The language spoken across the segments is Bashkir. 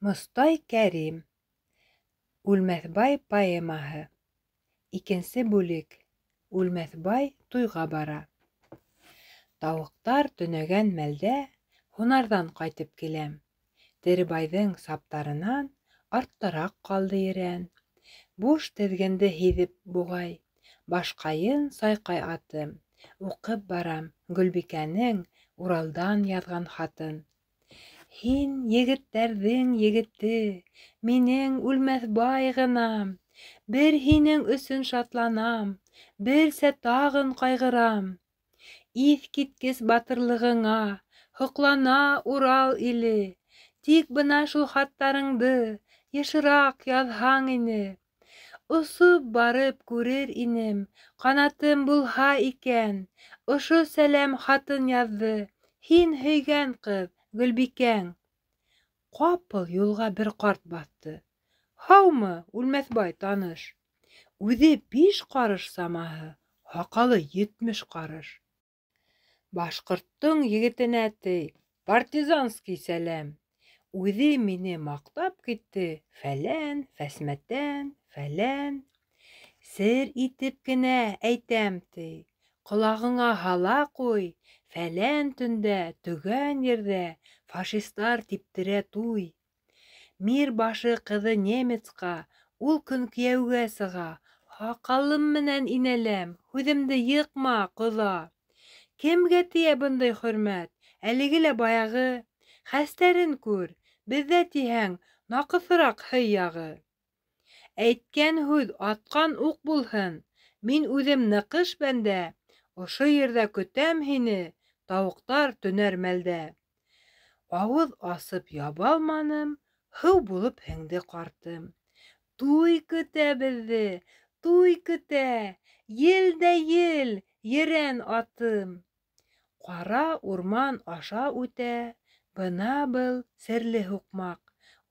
Мостай Кәрим. Үлмәҫбай поэмаһы. Икенсе бүлек. Үлмәҫбай туйға бара. Тауыҡтар төнәгән мәлдә һунарҙан ҡайтып киләм. Теребайҙың саптарынан арттараҡ ҡалды ерән. Буш теҙгенде һиҙеп буғай, башҡайын сайҡай атым. Уҡып барам Гөлбикәнең Уралдан яҙған хатын. Һин егеттәрҙең егете, минең Үлмәҫбай ғынам. Бер һинең өсөн шатланам, берсә тағын ҡайғырам. Иҫ киткес батырлығыңа һоҡлана Урал иле. Тик бына шул хаттарыңды йышыраҡ яҙһаң ине. Осоп барып күрер инем, ҡанатым булһа икән. Ошо сәләм хатын яҙҙы һин һөйгән ҡыҙ Гөлбикәң. Ҡапыл юлға бер ҡарт баҫты. Һаумы, Үлмәҫбай таныш? Үҙе 5 ҡарыш самаһы, һаҡалы 70 ҡарыш. Башҡорттоң егетенә ти, партизанский сәләм. Үҙе мине маҡтап китте, фәлән, фәсмәтән, фәлән. Сер итеп кенә әйтәм ти, ҡолағыңа һала ҡуй, фәлән төндә, төгән ерҙә фашистар типтерә туй. Мир башы ҡыҙы немецҡа ул көн кейәүгә сыға, һаҡалым менән инәләм, һүҙемде йыҡма, ҡоҙа. Кемгә тейә бындай хөрмәт, әлеге лә баяғы, хәстәрен күр, беҙҙә тиһәң, наҡыҫыраҡ һый яғы. Әйткән һүҙ атҡан уҡ булһын, мин үҙем ныҡыш бәндә, ошо ерҙә көтәм һине, тауыҡтар төнәр мәлдә. Ауыҙ асып ябалманым, һыу булып һеңде ҡартым. Туй көтә беҙҙе, туй көтә, ел дә ел, ерән атым. Ҡара урман аша үтә, бына был серле һуҡмаҡ.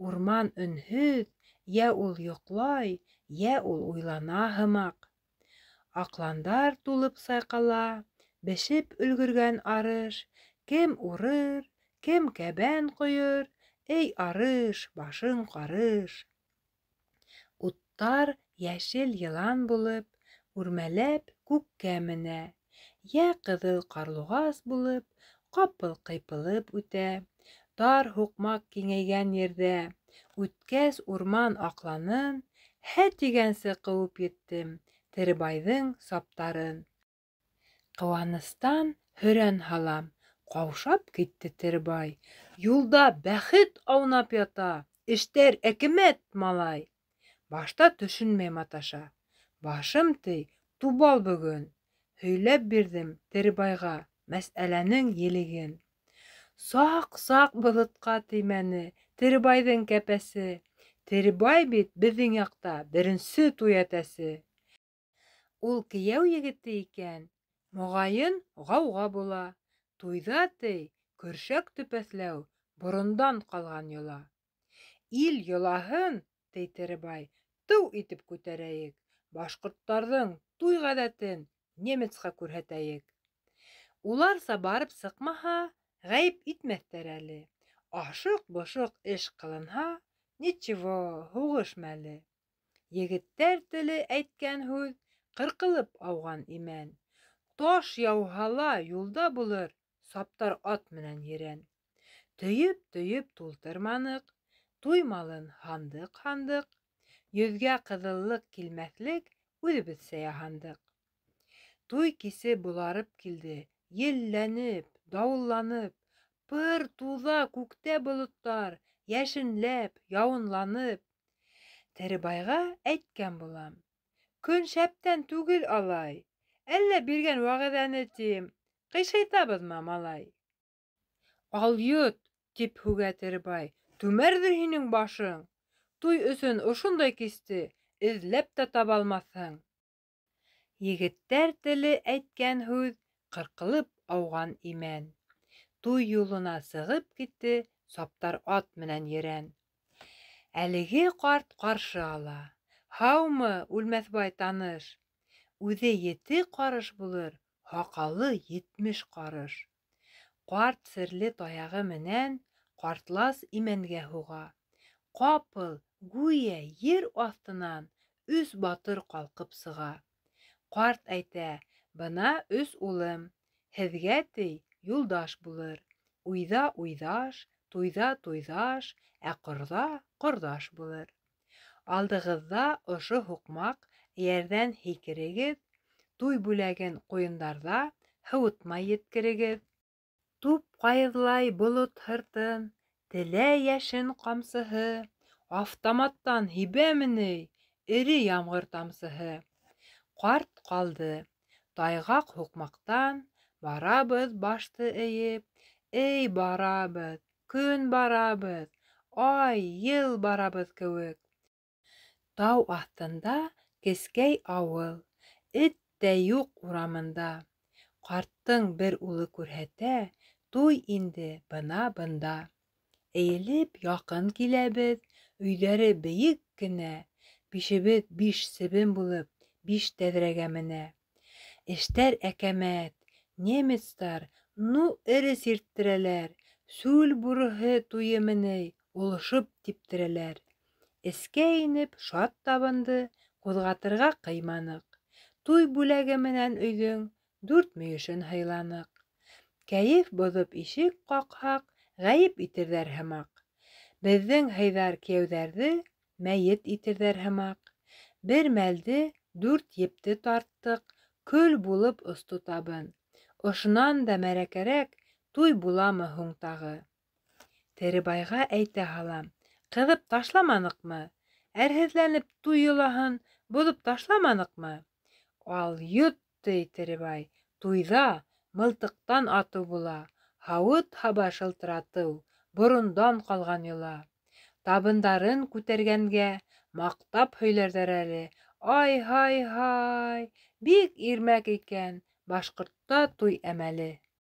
Урман өнһөҙ, йә ул йоҡлай, йә ул уйлана һымаҡ. Аҡландар тулып сайҡала, бешеп өлгөргән арыш. Кем урыр, кем кәбән ҡойор, эй арыш, башың ҡарыш. Уттар йәшел йылан булып, үрмәләп күккә менә. Йә ҡыҙыл ҡарлуғас булып, ҡапыл ҡыйпылып үтә. Тар һуҡмаҡ киңәйгән ерҙә, үткәс урман аҡланын, һә тигәнсе ҡыуып еттем Теребайҙың саптарын. Ҡыуаныстан һөрән һалам, ҡаушап китте Теребай. Юлда бәхет аунап ята, эштәр әкәмәт, малай. Башта төшөнмәй маташа, башым ти, тубал бөгөн. Һөйләп бирҙем Теребайға мәсьәләнең елеген. Саҡ-саҡ болотҡа теймәне Теребайҙың кәпәсе. Теребай бит беҙҙең яҡта беренсе туй әтәсе. Ул кейәү егете икән, моғайын ғауға була. Туйҙа ти, көршәк төпәҫләү борондан ҡалған йола. Ил йолаһын, ти Теребай, тыу итеп күтәрәйек. Башҡорттарҙың туй ғәҙәтен немецҡа күрһәтәйек. Уларса барып сыҡмаһа, ғәйеп итмәҫтәр әле. Ашыҡ-бошоҡ эш ҡылынһа, ничего, һуғыш мәле. Егеттәр теле әйткән һүҙ ҡырҡылып ауған имән. Таш яуһа ла юлда булыр, саптар ат менән ерән. Төйөп-төйөп тултырманыҡ, туй малын һандыҡ-һандыҡ, йөҙгә ҡыҙыллыҡ килмәҫлек үҙебеҙсә яһандыҡ. Туй кисе боларып килде, елләнеп, дауылланып, пыр туҙа күктә болоттар, йәшенләп, яуынланып. Теребайға әйткән булам: көн шәптән түгел алай, әллә биргән вәғәҙәне тим, ҡыйшайтабыҙмы, малай? Алйот, тип һүгә Теребай, түмәрҙер һинең башың. Туй өсөн ошондай кисте эҙләп тә таба алмаҫһың. Егеттәр теле әйткән һүҙ ҡырҡылып ауған имән. Туй юлына сығып китте саптар ат менән ерән. Әлеге ҡарт ҡаршы ала. Һаумы, Үлмәҫбай таныш? Үҙе 7 ҡарыш булыр, һаҡалы 70 ҡарыш. Ҡарт серле таяғы менән ҡартлас имәнгә һуға. Ҡапыл, гүйә, ер аҫтынан өс батыр ҡалҡып сыға. Ҡарт әйтә, бына өс улым, һеҙгә, ти, юлдаш булыр. Уйҙа уйҙаш, туйҙа туйҙаш, ә ҡорҙа ҡорҙаш булыр. Алдығыҙҙа ошо һуҡмаҡ, эйәрҙән һикерегеҙ, туй бүләген ҡуйындарҙа һыуытмай еткерегеҙ. Туп ҡайыҙлай болот һыртын, телә йәшен ҡамсыһы, автоматтан һибәме ни эре ямғыр тамсыһы. Ҡарт ҡалды, тайғаҡ һуҡмаҡтан барабыҙ башты эйеп, эй барабыҙ, көн барабыҙ, ай, йыл барабыҙ кеүек. Тау аҫтында кескәй ауыл, эт тә юҡ урамында. Ҡарттың бер улы күрһәтә, туй инде бына бында. Эйелеп яҡын киләбеҙ, өйҙәре бейек кенә, бишебеҙ биш себен булып, биш тәҙрәгә менә. Эштәр әкәмәт, немецтар ну эре сирттерәләр, сүл бүреһе туйымы ни, улышып типтерәләр. Эскә инеп шат табынды ҡуҙғатырға ҡыйманыҡ. Туй бүләге менән өйҙөң дүрт мөйөшөн һыйланыҡ. Кәйеф боҙоп ишек ҡаҡһаҡ, ғәйеп итерҙәр һымаҡ. Беҙҙең һыйҙар кейәүҙәрҙе мәйет итерҙәр һымаҡ. Бер мәлде дүрт епте тарттыҡ, көл булып осто табын. Ошонан да мәрәкәрәк туй буламы һуң тағы? Теребайға әйтә һалам, ҡыҙып ташламаныҡмы? Әрһеҙләнеп туй йолаһын боҙоп ташламаныҡмы? Алйот, ти Теребай, туйҙа мылтыҡтан атыу була, һауыт-һаба шылтыратыу борондан ҡалған йола. Табындарын күтәргәнгә маҡтап һөйләрҙәр әле, ай-һай-һай, бик ирмәк икән башҡортта туй әмәле.